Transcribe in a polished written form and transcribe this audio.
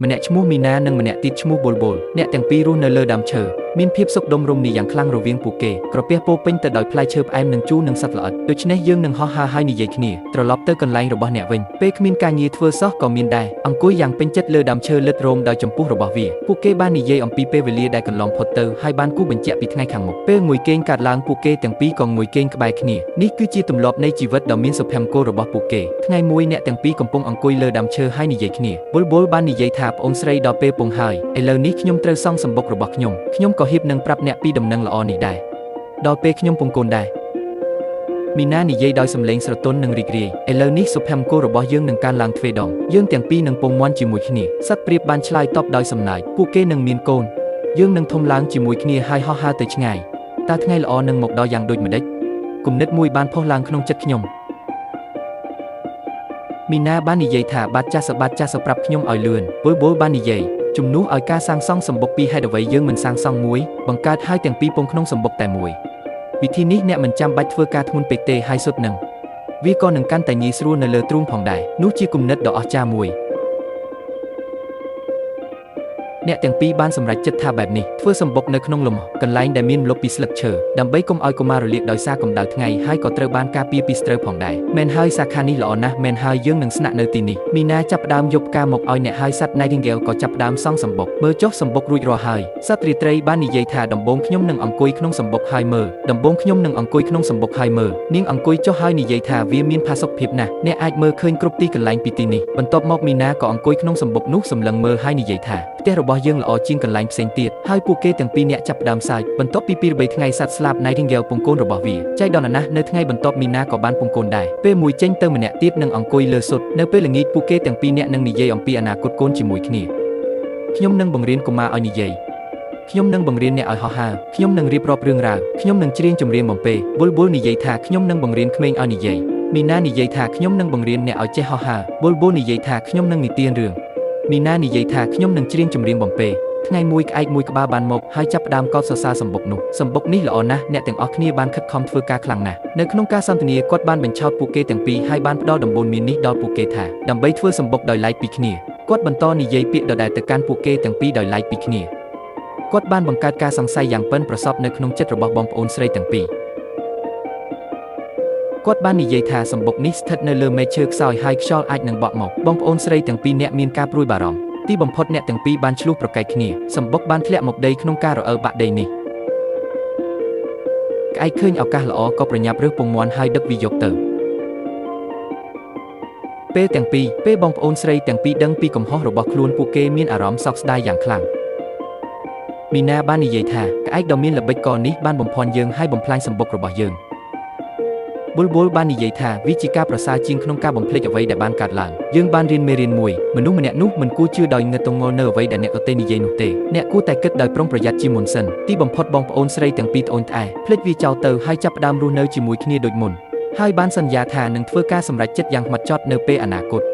ម្នាក់ឈ្មោះមីណានិងម្នាក់ទៀតឈ្មោះប៊ុលប៊ុលអ្នកទាំងពីររស់នៅលើដើមឈើមានភាពសុខដុមរមនាយ៉ាងខ្លាំងរវាងពួកគេក្រពះពោពេញទៅដោយផ្លែឈើផ្អែមនិងជូរនិងសត្វល្អិតដូច្នេះយើងនឹងហោះហើរហើយនិយាយគ្នាត្រឡប់ទៅកន្លែងរបស់អ្នកវិញពេលគ្មានការងារធ្វើសោះក៏មានដែរអង្គុយយ៉ាងពេញចិត្តលើដើមឈើលិតរោមដោយចំពោះរបស់វាពួកគេបាននិយាយអំពីពេលវេលាដែលកន្លងផុតទៅហើយបានគូបញ្ជាក់ពីថ្ងៃខាងមុខពេលងួយគេងកាត់ឡើងពួកគេទាំងពីរក៏ងួយគេងក្បែរគ្នានេះគឺជាទម្លាប់នៃជីវិតដ៏មានសុភមង្គលរបស់ពួកគេថ្ងៃមួយអ្នកទាំងពីរកំពុងអង្គុយលើដើមឈើហើយនិយាយគ្នាបុលបុលបាននិយាយថាប្អូនស្រីដល់ពេលពងហើយឥឡូវនេះខ្ញុំត្រូវសង់សម្បុករបស់ខ្ញុំខ្ញុំក៏ហៀបនឹងប្រាប់អ្នកពីដំណឹងល្អនេះដែរដល់ពេលខ្ញុំពងកូនដែរមីណានិយាយដោយសំឡេងស្រទន់និងរីករាយឥឡូវនេះសុភមង្គលរបស់យើងនឹងកើនឡើងទ្វេដងយើងទាំងពីរនឹងពងមាន់ជាមួយគ្នាសត្វព្រាបបានឆ្លើយតបដោយសំណើចពួកគេនឹងមានកូនយើងនឹងធំឡើងជាមួយគ្នាហើយហោះហើរទៅឆ្ងាយតើថ្ងៃល្អនឹងមកដល់យ៉ាងដូចម្តេចគំនិតមួយបានផុសឡើងក្នុងចិត្តខ្ញុំមីណាបាននិយាយថាបាទចាស់សបាទចាស់សប្រាប់ខ្ញុំឲ្យលឿនបុលបុលបាននិយាយជំនួសឲ្យការសាងសង់សម្បុកពីរហេតុអ្វីយើងមិនសាងសង់មួយបង្កើតឲ្យទាំងពីរពងក្នុងសម្បុកតែមួយវិធីនេះអ្នកមិនចាំបាច់ធ្វើការធ្ងន់ពេកទេហើយសុទ្ធនឹងវាក៏នឹងកាន់តែងាយស្រួលនៅលើទ្រូងផងដែរនោះជាគំនិតដ៏អស្ចារ្យមួយអ្នកទាំងពីរបានសម្រេចចិត្តថាបែបនេះធ្វើសម្បុកនៅក្នុងលំកន្លែងដែលមានម្លប់ពីស្លឹកឈើដើម្បីកុំឲ្យកុមាររលាកដោយសារកម្ដៅថ្ងៃហើយក៏ត្រូវបានការពារពីស្ត្រូវផងដែរមែនហើយសាខានេះល្អណាស់មែនហើយយើងនឹងស្នាក់នៅទីនេះមីណាចាប់ផ្ដើមយកផ្កាមកឲ្យអ្នកហើយសត្វ Nightingale ក៏ចាប់ផ្ដើមសង់សម្បុកមើលចុះសម្បុករួចរាល់ហើយសត្វរាត្រីបាននិយាយថាដំបូងខ្ញុំនឹងអង្គុយក្នុងសម្បុកហើយមើលដំបូងខ្ញុំនឹងអង្គុយក្នុងសម្បុកហើយមើលនាងអង្គុយចុះហើយនិយាយថាវាមានផាសុកភាពណាស់អ្នកអាចមើលឃើញគ្រប់ទីកន្លែងពីទីនេះបន្ទាប់មកមីណាក៏អង្គុយក្នុងសម្បុកនោះសម្លឹងមើលហើយនិយាយថាផ្ទះរបស់យើងល្អជាងកន្លែងផ្សេងទៀតហើយពួកគេទាំងពីរនាក់ចាប់ផ្ដើមសើចបន្ទាប់ពី2 3ថ្ងៃសត្វស្លាប Nightingale ពងកូនរបស់វាចៃដន្យណាស់នៅថ្ងៃបន្ទាប់មីណាក៏បានពងកូនដែរពេលមួយចេញទៅម្នាក់ទៀតនឹងអង្គុយលើសុទ្ធនៅពេលល្ងាចពួកគេទាំងពីរនាក់នឹងនិយាយអំពីអនាគតកូនជាមួយគ្នាខ្ញុំនឹងបង្រៀនកុមារឲ្យនិយាយខ្ញុំនឹងបង្រៀនអ្នកឲ្យហោះហើរខ្ញុំនឹងរៀបរាប់រឿងរ៉ាវខ្ញុំនឹងច្រៀងចម្រៀងបំពេបុលបុលនិយាយថាខ្ញុំនឹងបង្រៀនក្មេងឲ្យនិយាយមីណានិយាយថាខ្ញុំនឹងបង្រៀនអ្នកឲ្យចេះហោះហើរបុលបុលនិយាយថាខ្ញុំនឹងនិទានរឿងមីណានិយាយថាខ្ញុំនឹងច្រៀងចម្រៀងបំពេថ្ងៃមួយក្អែកមួយក្បាលបានមកហើយចាប់ផ្ដើមកោតសរសើរសម្បុកនោះសម្បុកនេះល្អណាស់អ្នកទាំងអស់គ្នាបានខិតខំធ្វើការខ្លាំងណាស់នៅក្នុងការសន្ទនាគាត់បានបញ្ឆោតពួកគេទាំងពីរហើយបានផ្ដល់ដំបូន្មាននេះដល់ពួកគេថាដើម្បីធ្វើសម្បុកដោយឡែកពីគ្នាគាត់បន្តនិយាយពាក្យដដែលទៅកាន់ពួកគេទាំងពីរដោយឡែកពីគ្នាគាត់បានបង្កើតការសង្ស័យយ៉ាងប៉ិនប្រសប់នៅក្នុងចិត្តរបស់បងប្អូនស្រីទាំងពីរគាត់បាននិយាយថាសម្បុកនេះស្ថិតនៅលើមែកឈើខ្សោយហើយខ្យល់អាចនឹងបក់មកបងប្អូនស្រីទាំងពីរនាក់មានការព្រួយបារម្ភទីបំផុតអ្នកទាំងពីរបានឆ្លោះប្រកែកគ្នាសម្បុកបានធ្លាក់មកដីក្នុងការរអិលបាក់ដីនេះក្អែកឃើញឱកាសល្អក៏ប្រញាប់រើសពងមាន់ហើយដឹកវាយកទៅពេលទាំងពីរពេលបងប្អូនស្រីទាំងពីរដឹងពីកំហុសរបស់ខ្លួនពួកគេមានអារម្មណ៍សោកស្ដាយយ៉ាងខ្លាំងមីណាបាននិយាយថាក្អែកដ៏មានល្បិចកលនេះបានបំភាន់យើងហើយបំផ្លាញសម្បុករបស់យើងបុលបុលបាននិយាយថាវាជាការប្រសើរជាងក្នុងការបំភ្លេចអ្វីដែលបានកើតឡើងយើងបានរៀនមេរៀនមួយមនុស្សម្នាក់នោះមិនគួរជឿដោយងឹតងងល់នៅអ្វីដែលអ្នកដទៃនិយាយនោះទេអ្នកគួរតែគិតដោយប្រុងប្រយ័ត្នជាមុនសិនទីបំផុតបងប្អូនស្រីទាំងពីរត្អូញត្អែភ្លេចវាចោលទៅហើយចាប់ផ្ដើមរស់នៅជាមួយគ្នាដូចមុនហើយបានសន្យាថានឹងធ្វើការសម្រេចចិត្តយ៉ាងហ្មត់ចត់នៅពេលអនាគត។